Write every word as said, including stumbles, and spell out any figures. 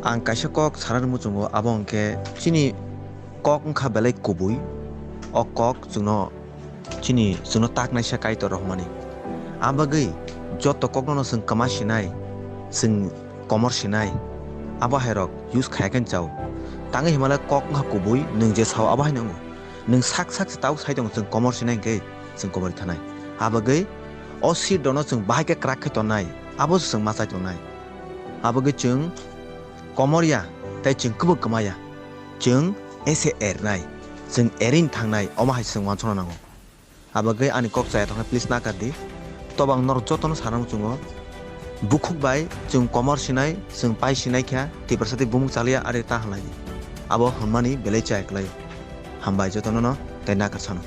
Ang kaisa kok sana muchungo, abo hwnkhe chini kok wngkha belai kubui. O kok chwngno chini, chwngno taknaisa Kaitor rohormani. Abagwi joto kokno no chwng kwma sinai, chwng komor sinai, abo hairok use khaya khe chao. Tangwi himlai kok wngkha kubui, nwng je sao abo haino wngo. Nwng sak sak se tao sai tongo, chwng komor sinai hwnkhe chwng komor thanai. Abagwi o seed rokno chwng bahai khe kwrak khe tonnai, abo se chwng ma chai tongnai. Abagwi chwng komor ya, tei chwng kwbang kwma ya. Chwng ese ernai, chwng erin thangnai, omo hai chwng uansukna nango. Abagwi ani kok chaya tongkhe please nakar di. Tobang norok jotono sana muchungo. Bukhuk bai chwng komor sinai, chwng pai sinai kha, Tiprasa tei bumung chaliya ari ta halai. Abo hwnmani belai chaya kwlai. Hambai jotono no tei nakar sano.